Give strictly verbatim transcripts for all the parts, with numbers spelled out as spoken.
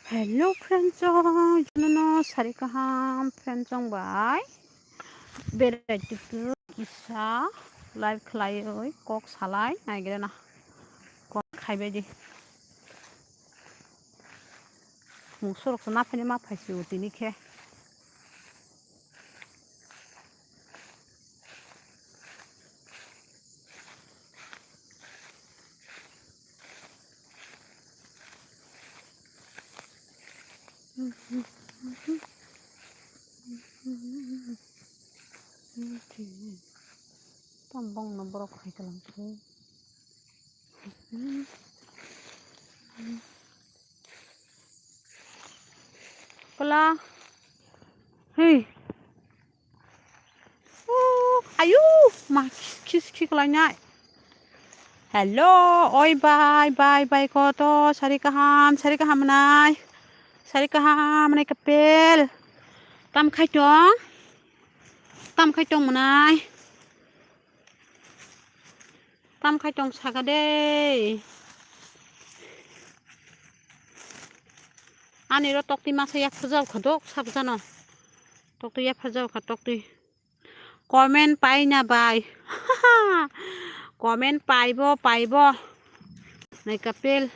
Hello friend chong, jono sari kaham friend chong bai. Berai tutu kisa live khlaioi kok salai naigrana. Kok khaibai di. Mungsurok sana phani ma phaisi utini khe. Tam bongno borok hai kalam khe. Pala. Hey. Uh, ayu, ma khis khi kalainai. Hello, oi bai, bai, bai koto, sari kaham, sari kaham nai. Sari kaham nai kapel. Tam khai tong. Tam khai tong manai. Tam khai tong saka de. Ani ro tokti masa yak phajao kha dok sab jano. Tokti yak phajao kha tokti. Comment pai na bai. Comment paibo, paibo. Nai kapel.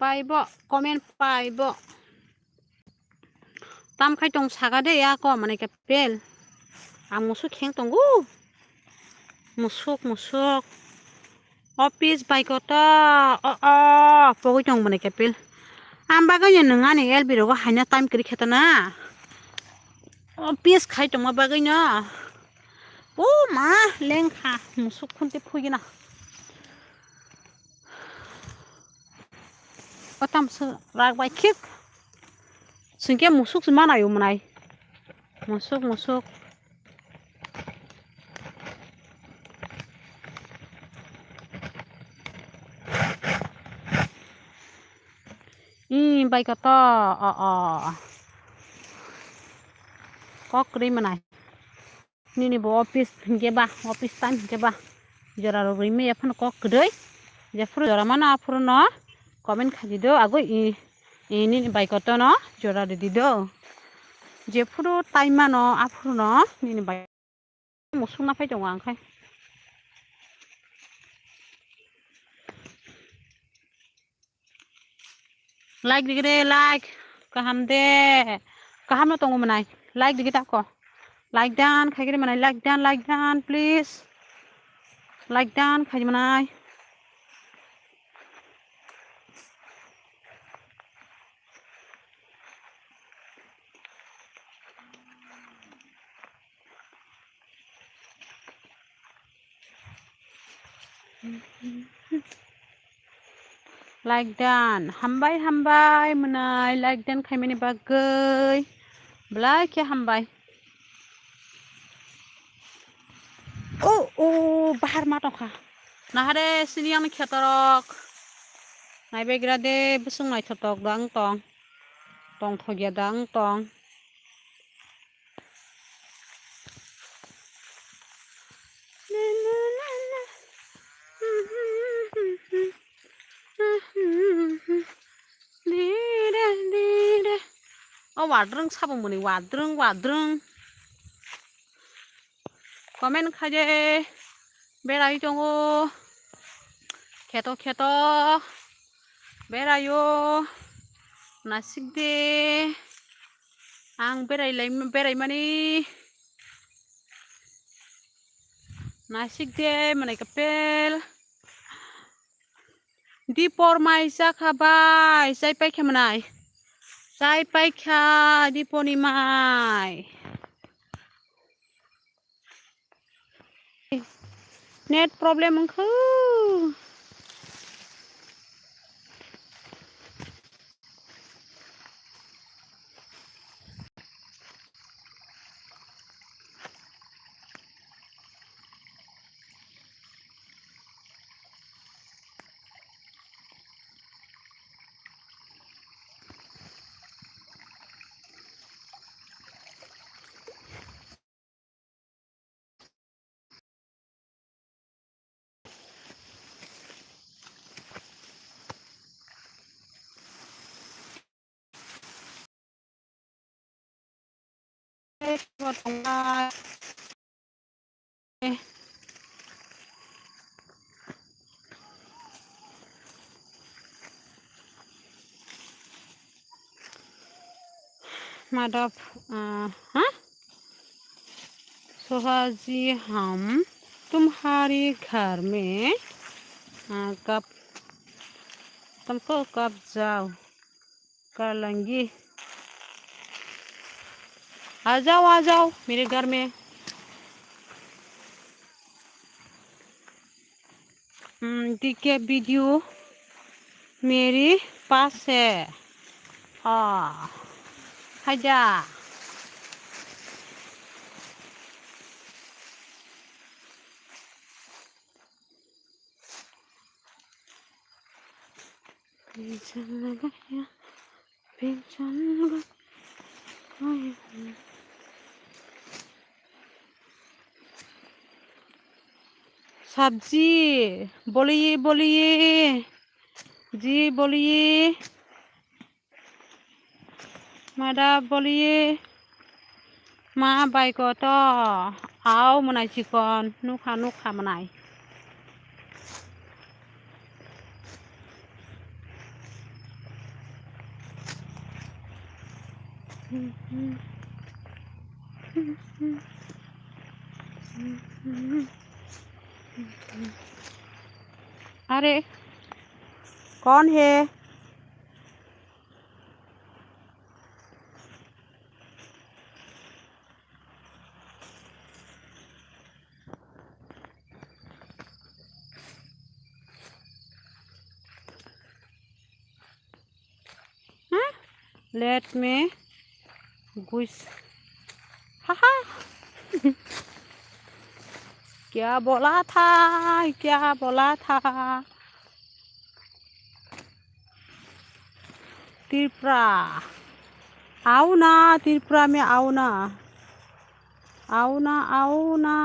Paibo, comment paibo. Tam khai tong saka de ya ko mane kapel. Ang musuk kheng tongo. Musuk, musuk. Office bai koto. O, o, pogwi tong mane kapel. Ang bagwi nwng ani L B rogo haina time kwrwi khe ta na. Office khai tongma bagwi no. O ma, lengkha, musuk khunti phugina. O tamswk rak bai khik. Singke musuk se manai o manai. Musuk, musuk. Ih, bai koto, o, o. Kok kwrwi manai. Nini bo office hingke ba, office time hingke ba. Jora rok rwi maya phano kok kwrwi. Jephuru jora mano aphuru no comment khaidi do, agoi i, i nini bai koto no jora rwdi do. Jephuru time mano aphuru no nini bai. Musuk na phai tongo ang khai. Like digre, like. Kaham de. Kaham no tongo manai. Like digi tako. Like dan khaigre manai. Like dan, like dan, please. Like dan khaigre manai. Like dan, hambai, hambai, mwnai, like dan khaimani bagwi, belai khe hambai. O, o, bahar ma tongkha. Nahare sini ang khetorok. Naibegra de, bwswng naithotok dang tong. Tongthokya dang tong. Dire, dire. O wadrwng sabo muni, wadrwng, wadrwng. Comment khaide berai tongo. Kheto, kheto. Beraio. Nasik de. Ang berai lai, berai mani. Nasik de, manai kapel. Dipor mai chakha bai, chai paikha manai. Chai paikha Diponi mai. Net problem wngkha. Thank you. Madhav, uh, huh? Sohaji, hum tumhari ghar mein, uh, kab, tumko kab jao. Kalangi. आ जाओ, आ जाओ मेरे घर में। हम्म, ठीक है, वीडियो मेरे पास है। हाँ, आजा। Pinchang lagaya, pinchang lagaya. सब्जी बोलिए, बोलिए जी, बोलिए। Madhav, बोलिए। Ma bai koto, au mwnai chikon, nukha, nukha mwnai. अरे, कौन है? Let me guess. हाहा। क्या बोला था, क्या बोला था? त्रिपुरा। आओ ना, त्रिपुरा में आओ ना। आओ ना, आओ ना।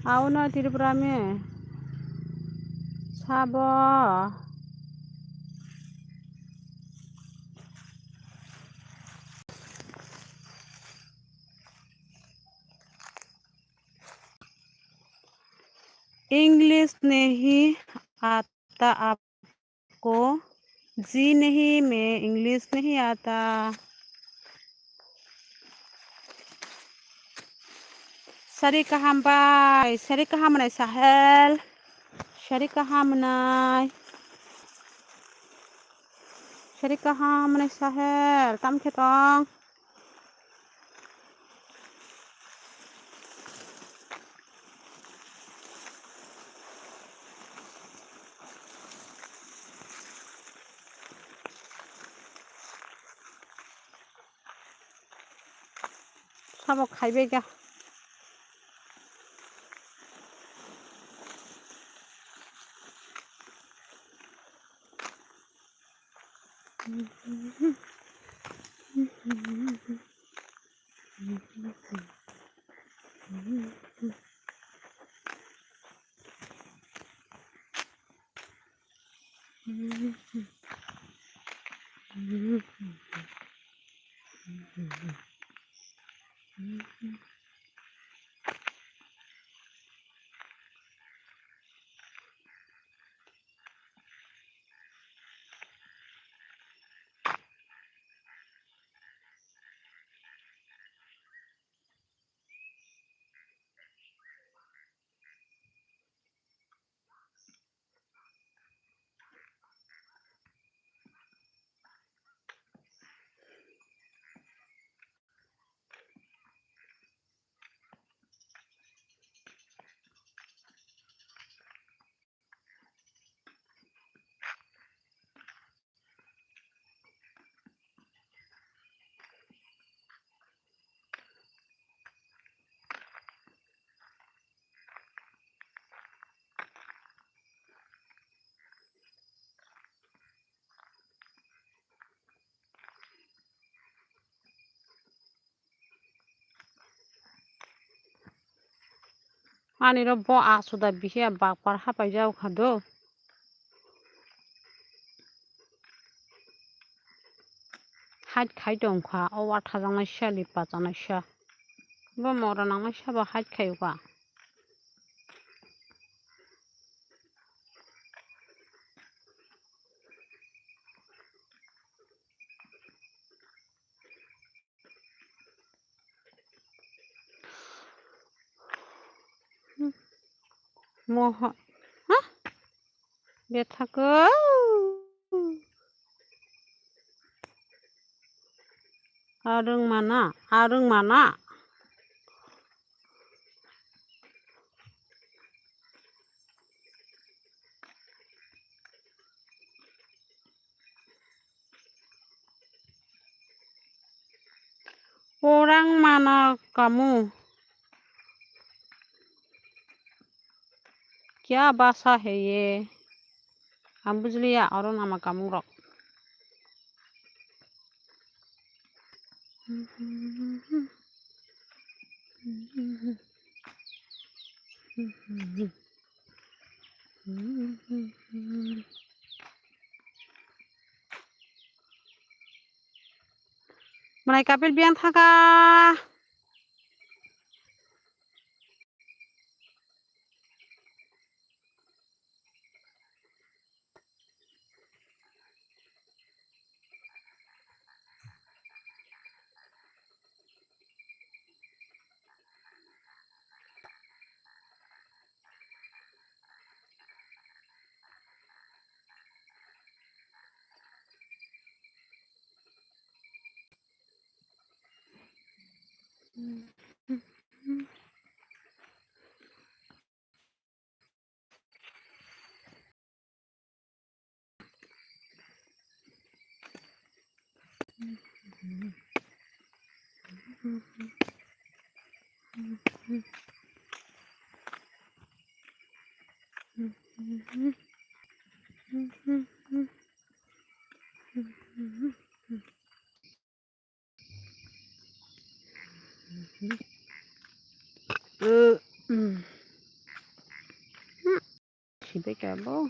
आओ ना त्रिपुरा में। Sabo। English नहीं आता आपको? जी नहीं, मैं English नहीं आता। Sari kaham bai, sari kaham mwnai Sahel. Sari kaham mwnai. Sari kaham mwnai Sahel. Tam khe tong. Sabo khaibai kha. Ani ro bo asuda bihiya bakpar hapai jak kha do. Hait khai tongkha, o wathajaknai sali pachanaisa. Bo mora nangnaisa bo hait khai kha. Moha, ha? Bethakw. Arwng mana, arwng mana. Orang mana kamu? Kya bhasha hai ye? Ang bujiliya oro nama kamung rok. Mwnai kapil biyang thangkha. Sibai kha bo.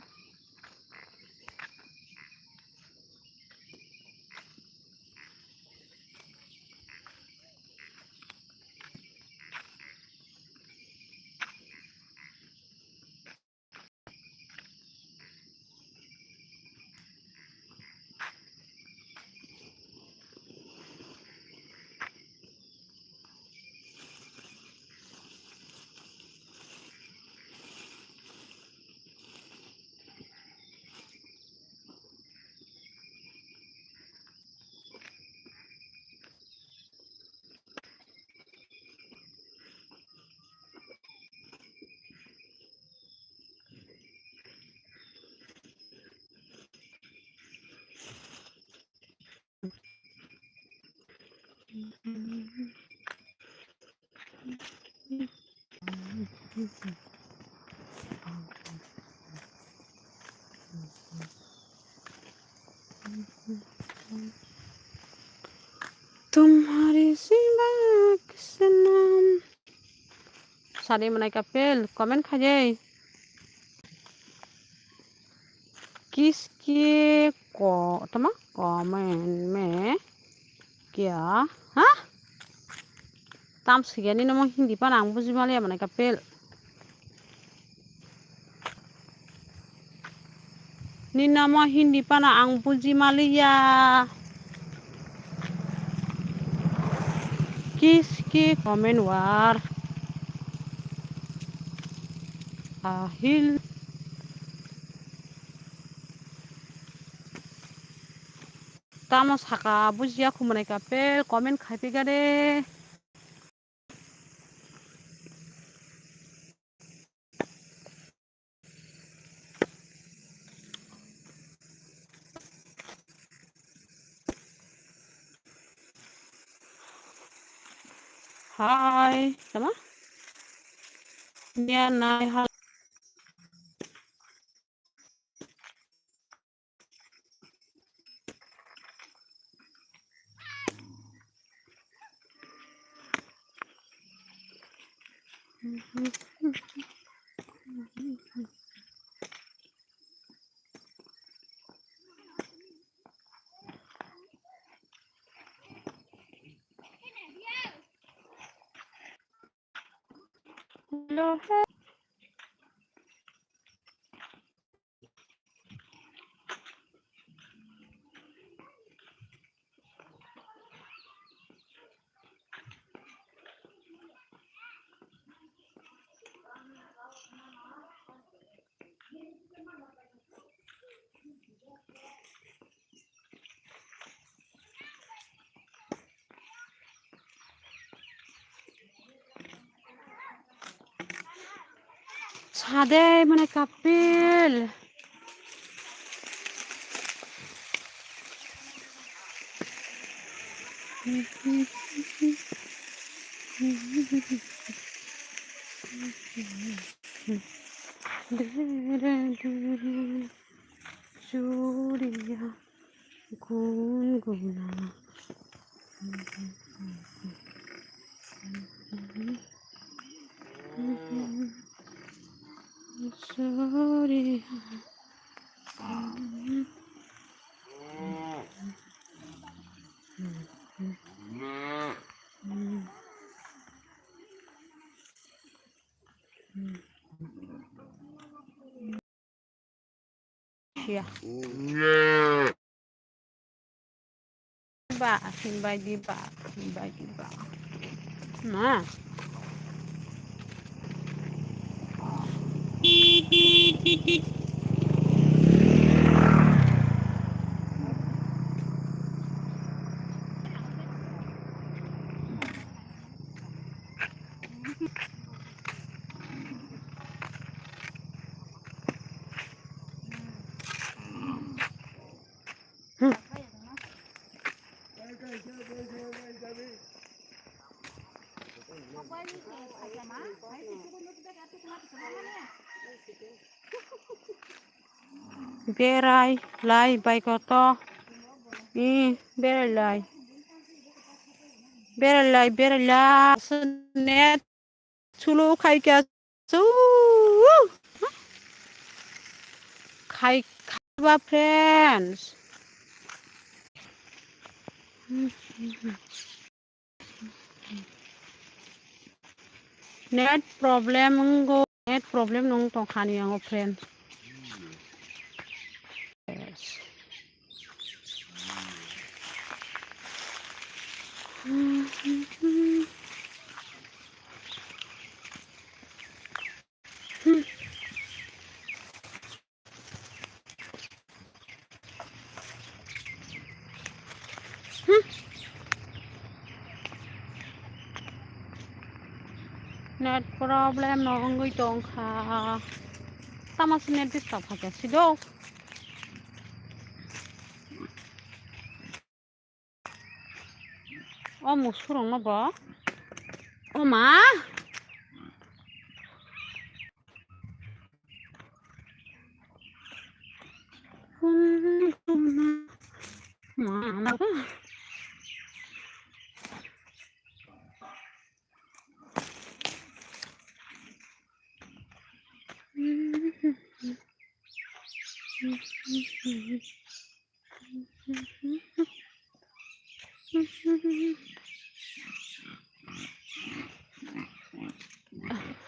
Tumhari siwa kisnam. Sari mwnai kapil, comment khaijai. Kiski ko, tama comment me kya? Ha? Tam sigani namo Hindi pana ang buji maliya mwnai kapil. Ni namo Hindi pana ang buji maliya. Kiski comment war. Ahil. Tamo saka bujiya khumnai kapil comment khai pika de. Hai, tama? Nia nai hal. Sade mane kapil. Churiya gun guna. Churiya. Ya. Ba, himbai di ba, himbai di ba. Na. Berai lai bai koto. I berai lai. Berai lai, berai lai. Net sulu khai kya su. Khai, khai ba friends. Net problem wngkha, net problem wng tongkha ni ang o friend. Net problem no wngwi tongkha. Tamo se net disturb kha khe si do. O musurungno bo. O ma.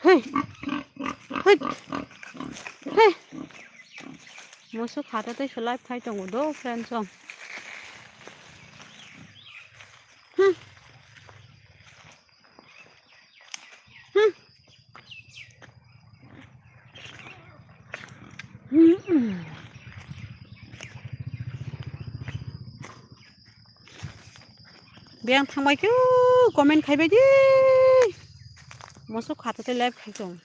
Hey. Hey. Hey. Musu khata tei se live khai tongo do friends song. Hmm. Hmm. Hmm. Biyang thangbai khe comment khaibai di. Musu khata tei live khai tong.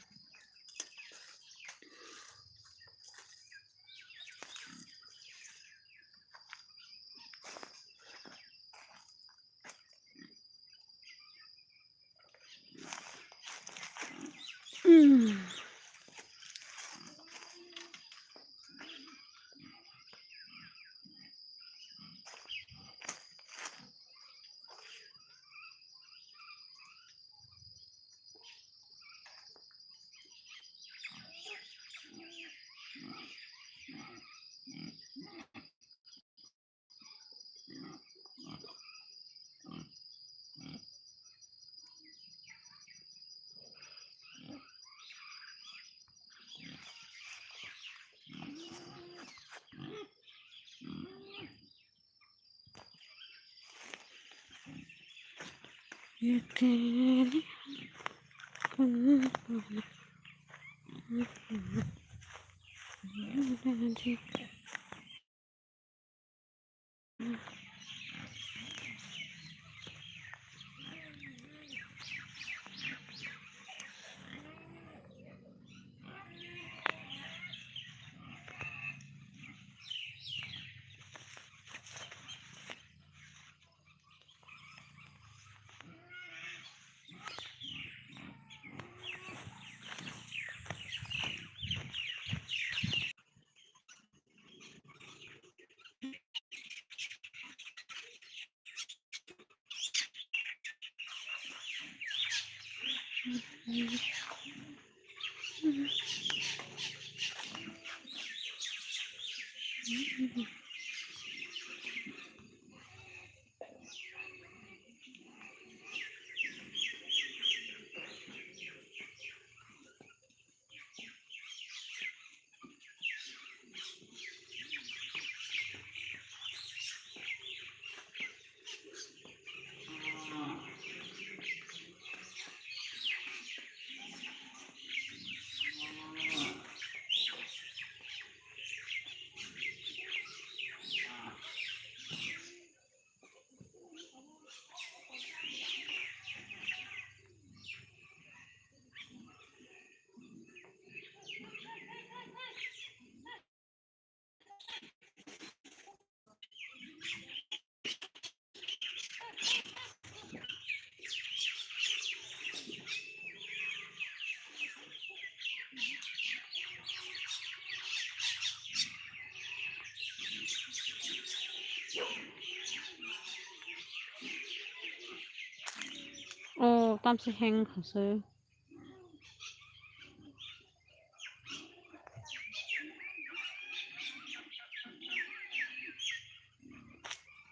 Oh, tamsa heng khasoi.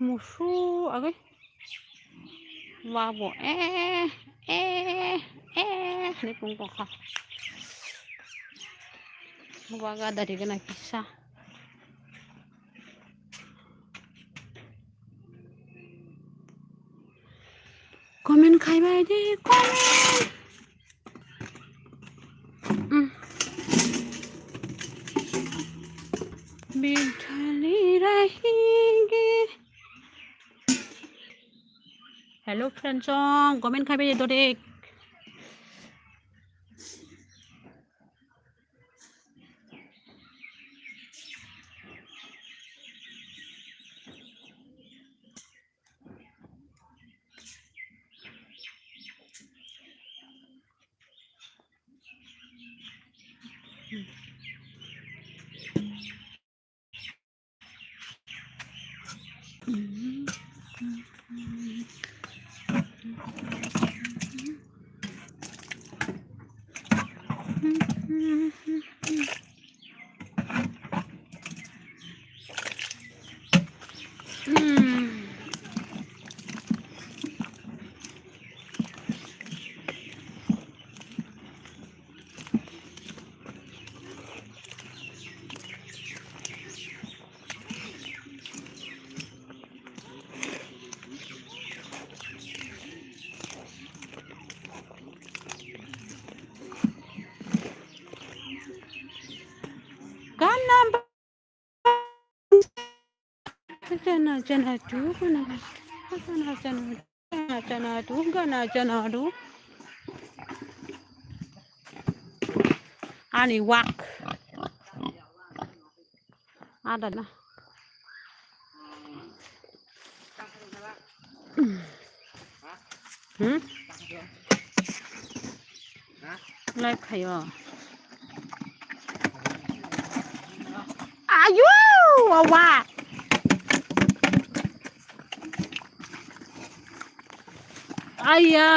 Musu age. Wabo, eh, eh, eh, ni pung pung kha. Waga dari gana kisa. Comment khai bai di, comment. Mm. Bithali Rahi gi. Hello friend song, comment khai bai di, dodek. Gana ba-, gana jana tu, gana, gana jana, gana jana tu, gana jana tu. Ani wak. Ada na. Hmm? Live khayo. Ayu, wawa. Aya.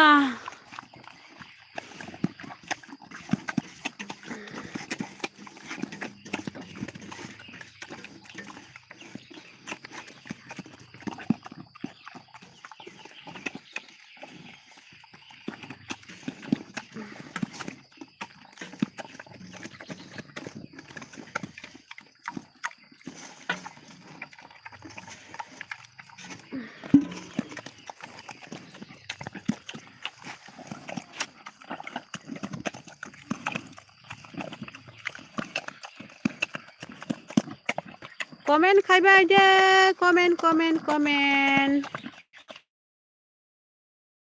Comment khai bai de, comment, comment, comment.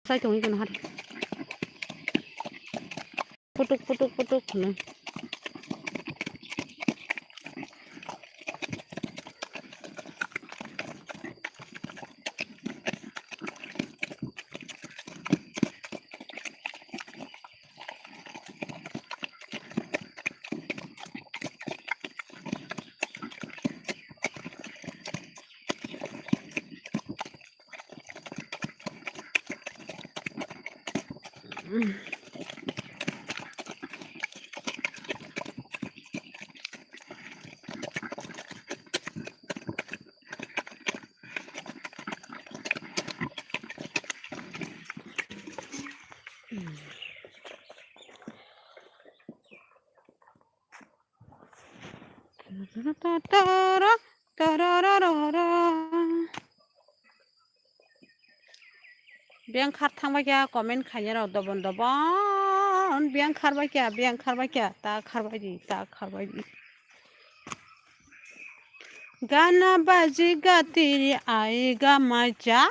Sai tongwi kono hari. Putuk, putuk, putuk hwnwi. Biyang khar thang bai kha, comment khainai rok dobon dobon. Biyang khar bai kha, biyang khar bai kha, ta khar bai di, ta khar bai di. Gana baji gatiri ai ga maja.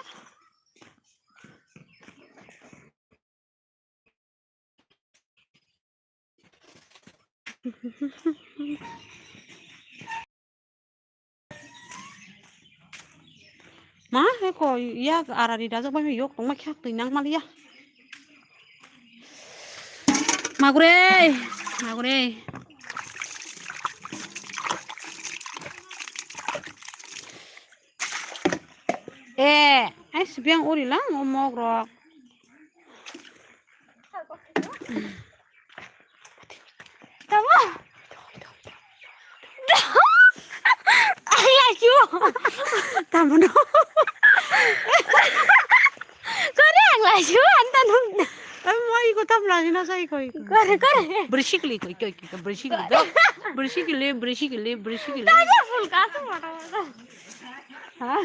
Ma, eko yak arari dajak bai yok tongma khyak twi nang maliya. Magure, magure. Eh, ai sibiyang uri lang o mok rok. Tamo? Ang lachu. Tamo no? Kore ang lachu, anta nung. Ai, mo iko tam lagi na sai ko iko. Kore, kore. Bersikili ko, iko, iko, bersikili ko. Bersikili, bersikili, bersikili. Tanya full kasu mata mata. Ha?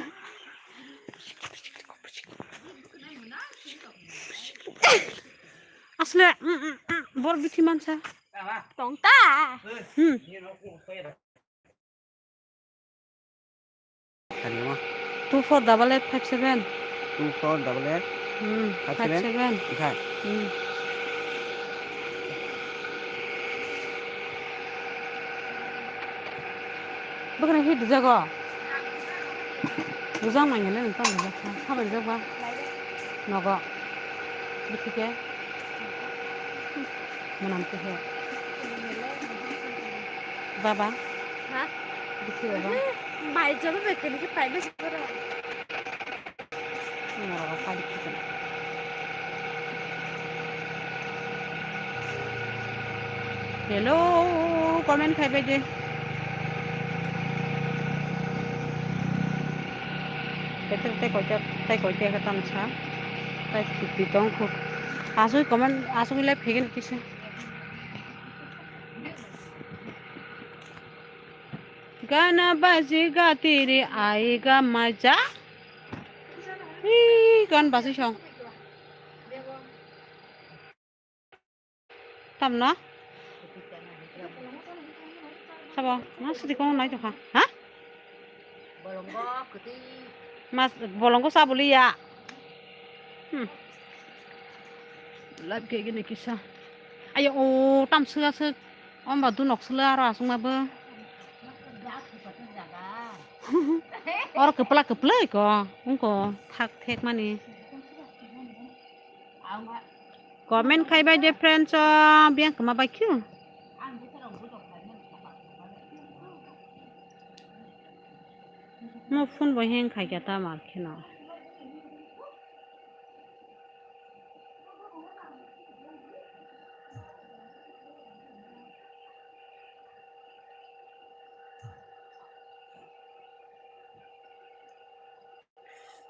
Asle, mm, mm, mm, bor bithi mansa. Tongta. Hmm. Two four double eight five seven. Two four double eight. Hmm, five seven? Five seven. Ikhai. Hmm. Bwkhwnwi hit jago. Bujang manya le nang tang jak kha. Sabai jak ba. Nogo. Bisi ke. Mwnam ke he. Baba. Ha? Bisi baba. Bai jaba bai kene ke pai besi koro. Hello, comment khai bai de. Tei, tei, tei koita, tei koita khe tamo sa. Tei fifty tong kho. Asugwi comment, asugwi live phegeno kisa. Gana baji gatiri ai ga maja. Ih, gan basi song. Tamno? Sabo, ma sidi kong nai tokha. Ha? Bolongo kwtwi. Mas bolongo sa boli ya. Hmm. Live ke gini kisa. Ayo, o, tam sega seg. Omba dunok sele aro asung ma bo. Oro kwpla kwplai ko. Ungko thak thek mani. Comment khai bai de friends o, biyang kwma bai khe. Mo phone bo hang khai khe ta mar kheno.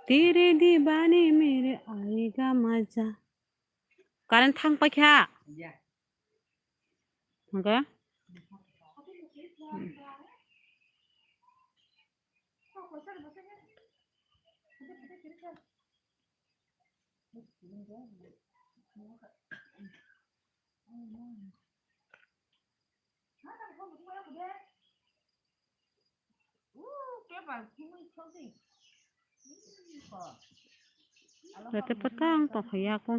Tere diwani mere aayega maza. Current thang paikha. Hwnkhe? Rete petang tongkha yaku.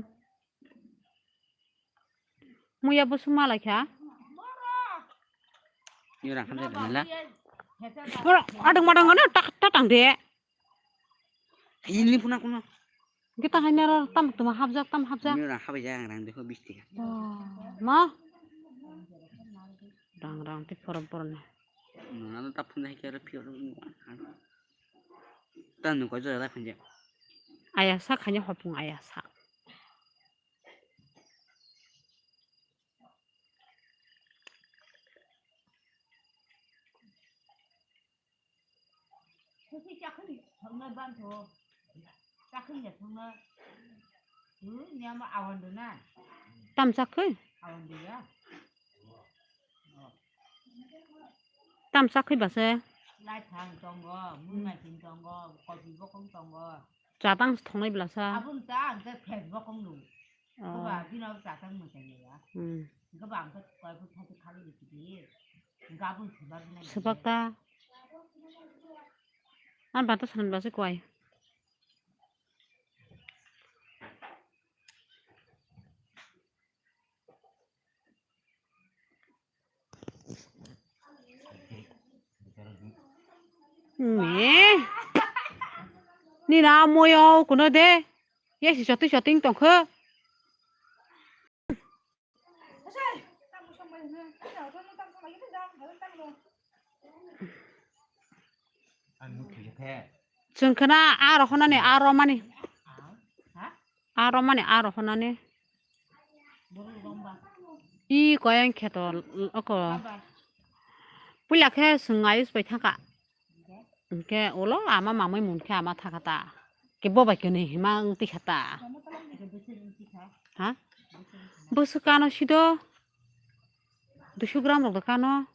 Muya bo suma laikha. Ni rang khamjai dana la. Boro adang madang ano tak tatang de. Ini puna kuno. Kita hanya ro tam tuma hapjak tam hapjak. Ini rang habai jang rang dekho bisti. Ma. Rang rang ti forom porne. Nana ta phun hai kare phiyo. Ta nu ko jara phun je. Aya sa khanya hopung aya sa. Tam chakhe? Tam chakhe base? Laithang tongo, munmaisin tongo, kopi bokong tongo. Chatang thongnai belasa. Aboni ta ang khe Facebook wng lu. Oh. Koba bino chatang mwchang ya. Hmm. Koba ang khe koi phut thai khali di kidi. Gabun sibak nai. Sibak ta. An bata sanan belasa koi. Me. Ni na moyo kuno de. Ye si shoti shoti tong kho. Chwng khna a rohonani, a romani. A romani, a rohonani. I koyang kheto oko. Puila khe chwng ayus bai thangkha. Hwnkhe ulo ama mamui munkhe ama thakha ta. Kebo bai kwnwi hima wng tikha ta. Ha? Bwswk kano sido. Duiso gram rok da kano.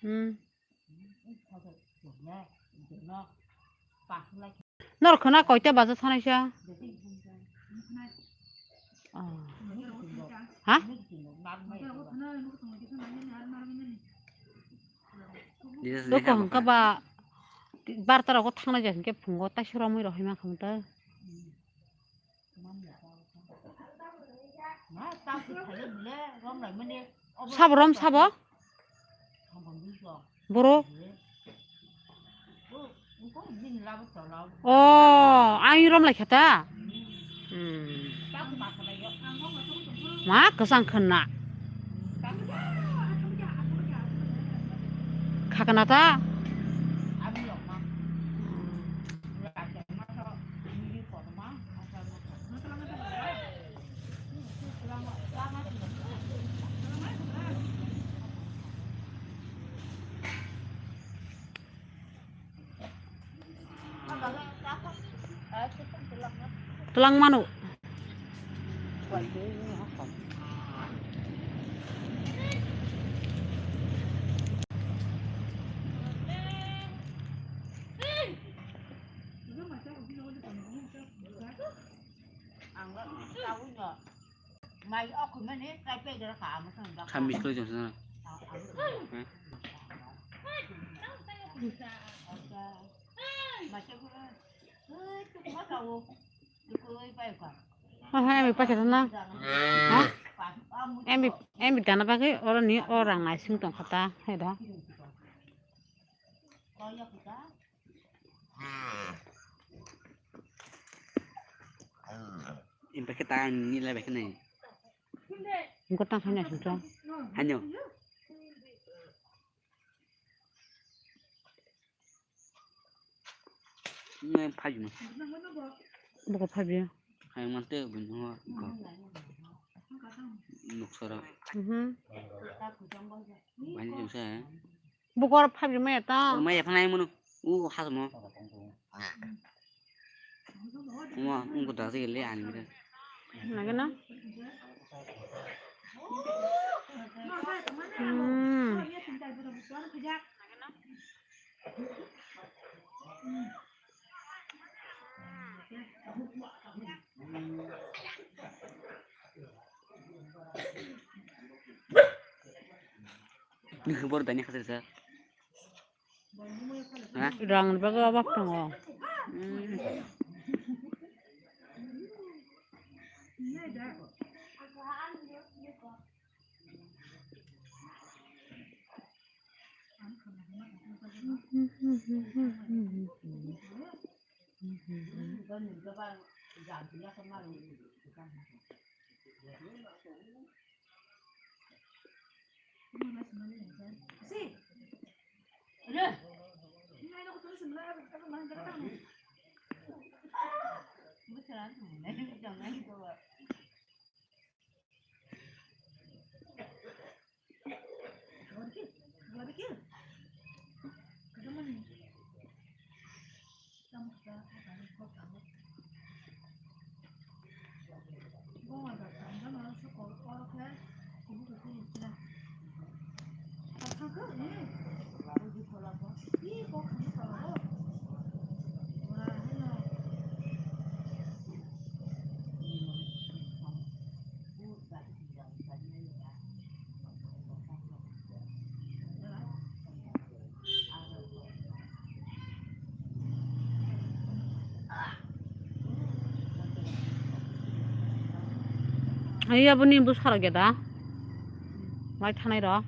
Hmm. Norok khna koita baja thanaisa? Oh. Ha? Doko hwnkha ba barta rogo thangna jai hwnkhe phungo taisa romwi rohima khamu ta. Sabo rom sabo? Boro? O, ang rom lai kha ta? Hmm. Ma kwchang khwna. Khakna ta? Twlang mano. Khamis khlai jang sana. Aha, emi paisa na. Ha? Emi, emi dana bagwi oro ni o rang naising tong kha ta, hai da. Impact ta ni lai bai khnai. Engko tang khaina singcha. Hanyo. Ngai phajima. Boko phabi. Hai mante bunyo ko. Nuksara. Mhm. Bani jumsa. Bukor phabri maya ta. Maya phanai munu. U hasmo. Uma ungko dasi le ani mire. Nagana. Hmm. Ni khubor dani khatir sa. Ha? Rang ni bagwi obak tongo. Hmm. Hai aboni bwsarok ya da? Mai thanai rok.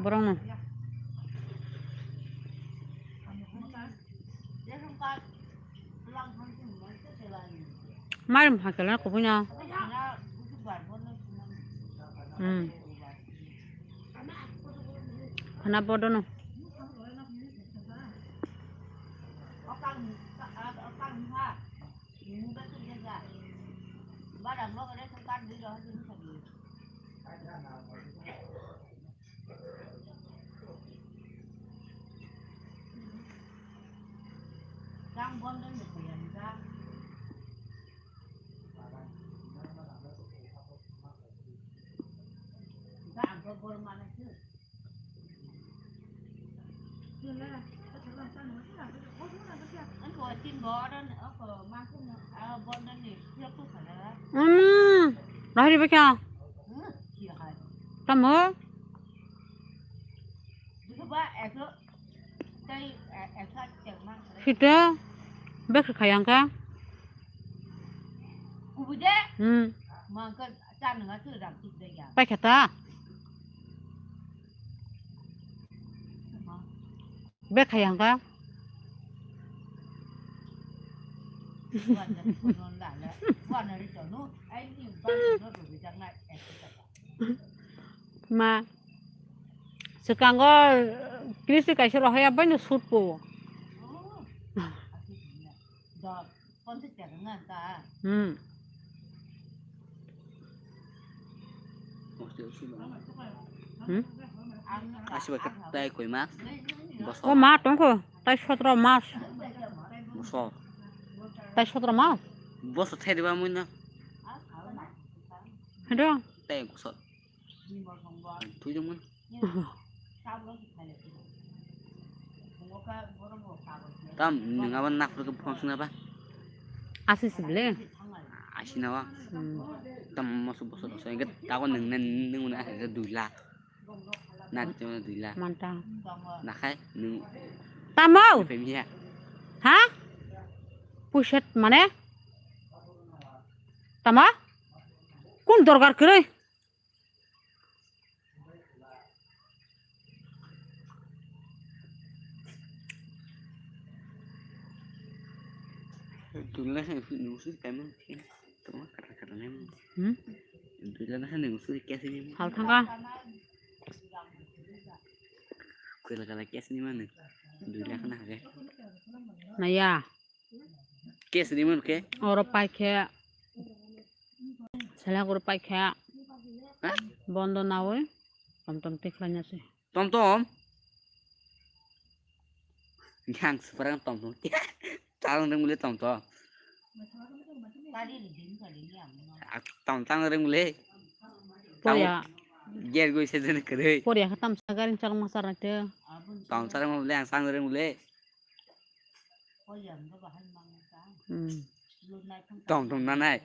Borok no. Mai rok hakhe kubui no. Hmm. Hana bodo no. Hmm, rohori bwkha. Tamo? Sita, bwkha khayang kha. Hmm. Paikha ta. Bek hai ang kha. Ma, swkango Kristi kaisa rohorya bai no sut po. Hmm. Hmm? Asiba khe tai koi mas? Bosor. O ma tongkho, tai sotro mas. Bosor. Tai sotro mas? Bosor thai diba mui na. Hado? Tai bosor. Thujung man. Tam nwng abo nak phuru khe phone swngnai ba? Asi si bile? Asi na ba? Hmm. Tam moso boso boso. Engke tago nwng na nwng na hai dui lakh. Na nwng dui lakh. Manta. Nakhai nwng. Tamo? Pemiya. Ha? Puset mane? Tama? Kun dorkar kwrwi? Dulna hai nung sui kaimang sih. Tama kata kata nem. Hmm? Dulna hai nung sui kesi nem. Hal thangka. Kuila kala kesi ni mana? Dulna kana hage. Naya. Kes ni mun ke? Oro paikhe. Selek oro paikhe. Ha? Bondo nawi. Tom tom tikhlai nasi. Tom tom? Yang seberang tom tom. Talang reng mule tom tom. Ah, tom talang reng mule. Poria. Ger goi se jene kere. Poria khatam sagarin chal masar nate. Tom talang mule yang sang reng mule. Hmm. Tong tong nanai.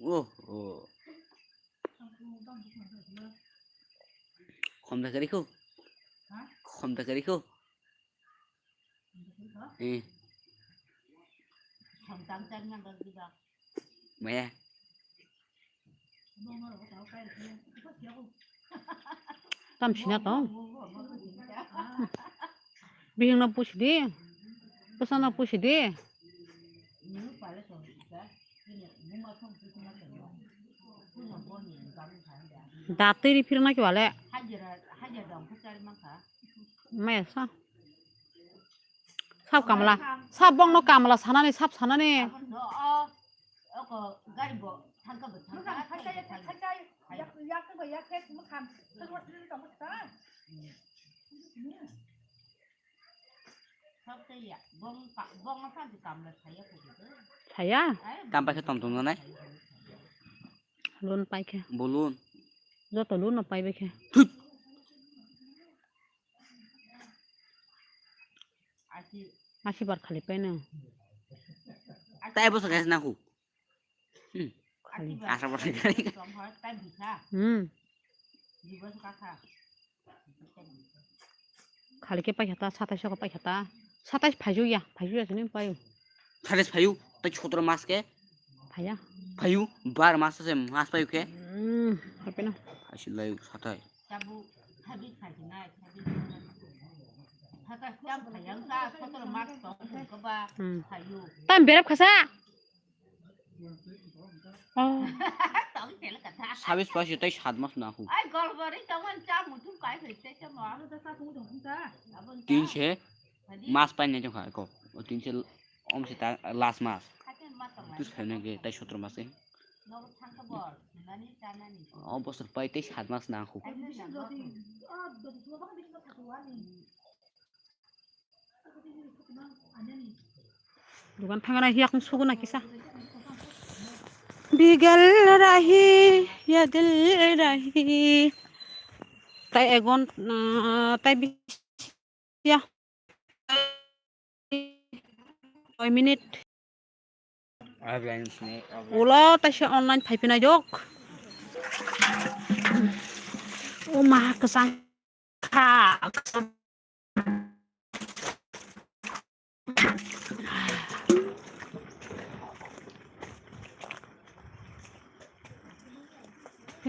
Oh, oh. Khom da kari ko. Khom da kari ko. Eh. Maya. Tam sina tong. Bihing no pusi di. Bwsa no pusi di. Datwi ri phirna ki wale. Maya sa. Sab kamla, sab bongno kamla sanani, sab sanani. Saya? Kam paikhe tom tom nanai. Loan paikhe. Bo loan. Joto loan no paibaikhe. Thut. Asi bar khali paino. Tai boso kaisa nangkuk. Hmm. Khali. Hmm. Khali khe paikha ta, satais o paikha ta. Satais phaijuk ya, phaijuk ya sini paio. Satais phaiu, tai sotro mas khe. Phaiya. Phaiu, bar mas se mas paio khe. Hmm, hape na. Asi lai satai. Hmm. Tam berap khasa. Oh. Sabis pasi tai sat mas na hu. Tin se mas pai nai jong kha ko. O tin se om se ta last mas. Tu sai na ge tai sotro mas e. O bosor pai tei sat mas nang kho. Dukan thangna hiyak suguna kisa. Bigal rahi, ya dil rahi. Tai egon, ah, tai bi- Ya. Doi minute. Offline sini, offline. Ulo taisa online phaipinai jok. O ma kwchang kha.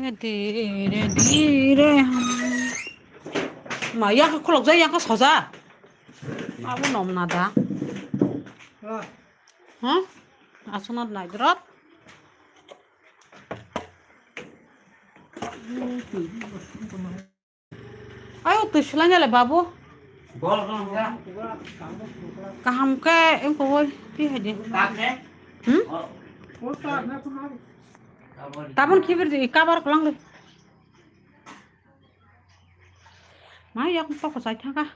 Re di re di re. Ma, yak kholok ja, yak soja. Abo nom na da. Ha? Asuna nai drot. Ayo, twi swlai nai le, babu. Kaham khe wngkha woi, twi hai di. Hmm? Tabun khibir di, cover kwlang di. Ma, yak tok ko chai thangkha.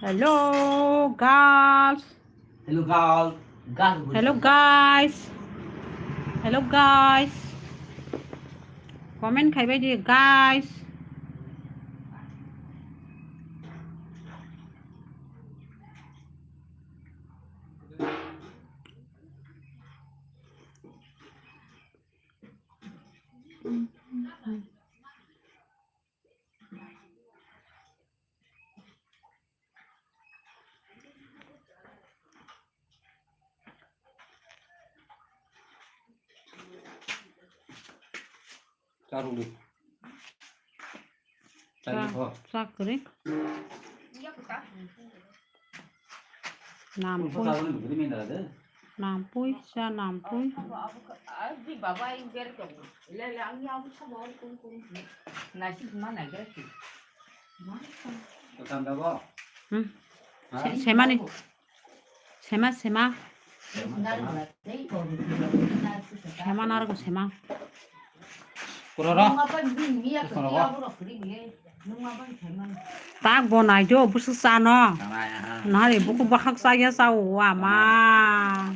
Hello, girls. Hello, girl. Girl, good. Hello, guys. Hello, guys. Comment khai bai di, guys. Charuli. Chakri. Nampui. Nampui, cha nampui. Hmm. Se-, semani. Sema, sema. Sema narwgo, sema. Kuroro. Tak bo nai jo, busu sano. Nari buku bahak saya sao, ama.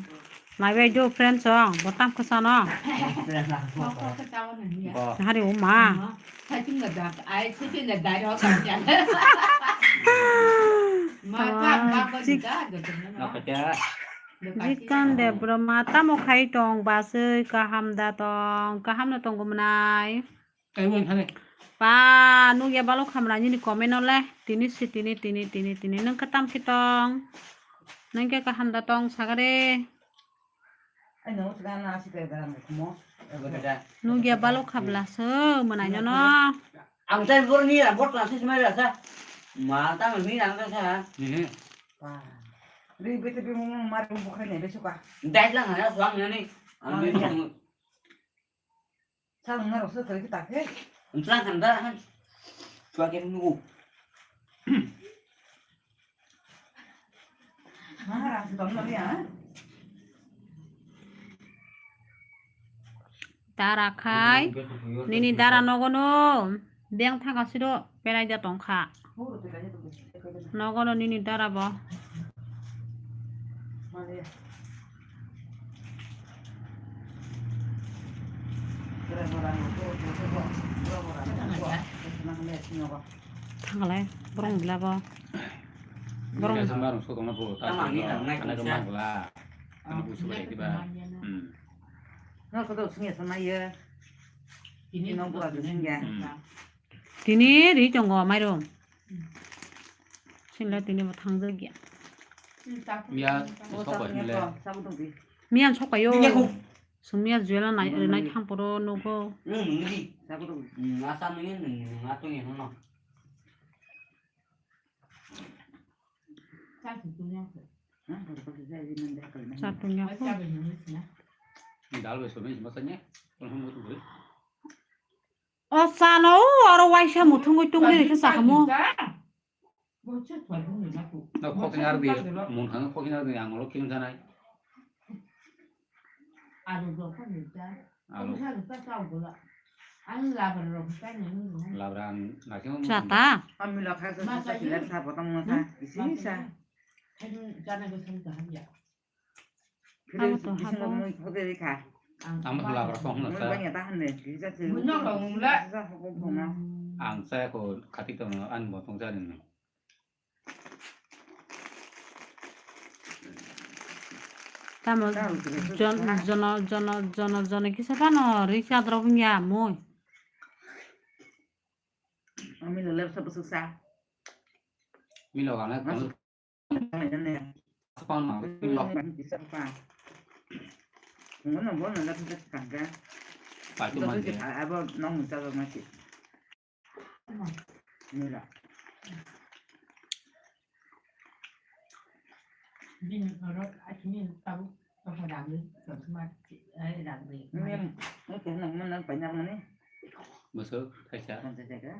Nai bai jo, friends, oh, botam kesano. Hari uma. Tama, jik-, Nokhacha. Jikan de bro ma tamo khai tong basui kaham da tong, kaham no tong gumnai. Kaibo thani. Pa, nugya balok hamra nini comment no le. Tini si tini, tini, tini, tini. Nung khe tam khe tong. Nung khe kaham da tong sagare. Nugya balok habla se mwnai no no. Ang tai bor ni ra, bor tla se mai ra sa. Ma ta ni ra sa. Ri bete bi mung mar bu khai ne be suka. Dai lang ha suang ne ni. Ang be suang. Sa nung na ro sa kare ta ke. Ang tlang kan da. Suang ke nu. Dara khai, nini dara nogono beng thang asiro berai da tongkha. Nogono nini dara bo. Thanglai, borong bila bo. Borong. Ini kan sembarang suka kena bu, tak Tama ini kena, kan naik kena bisa. Kemang lah. Kena bu suka itu, bah. Hmm. Nang kau tahu sini sama ya. Ini nang buat sini ya. Hmm. Tini ri tongo mairum. Sinla tini bo thang dogya. Mia, sok bai nile. Mia sok bai yo. Sumia juela nai, nai thang poro nogo. Asa nungin nung atungin no. Sa tungya ko. Dal bai sobi masanya. Kon hum tu bai. O sano oro waisa muthungwi tungwi rikhe sakamo. Na khokni ar di, mun khang khokni ar di, ang olo kilim sanai. Alu. Labra ang naising. Chata. Amila kha sa sa sa kila sa botong sa isi sa. Abo to habo. Ang labra kong na sa. Ang saya ko khati to ang botong sa ni. Tamo jon-, jono, jono, jono, jono kisa phano recharge rok wngya mui. Milo gana kono. Phano milo. Ngono bono laptop kanga. Abo nong mung chajaknai se. Nira. Bini oro asini tabuk tokha dagwi, tokma, eh, dagwi. Nini, nini khe nang mana paina mani? Bwswk thaisa. Ponsai taka.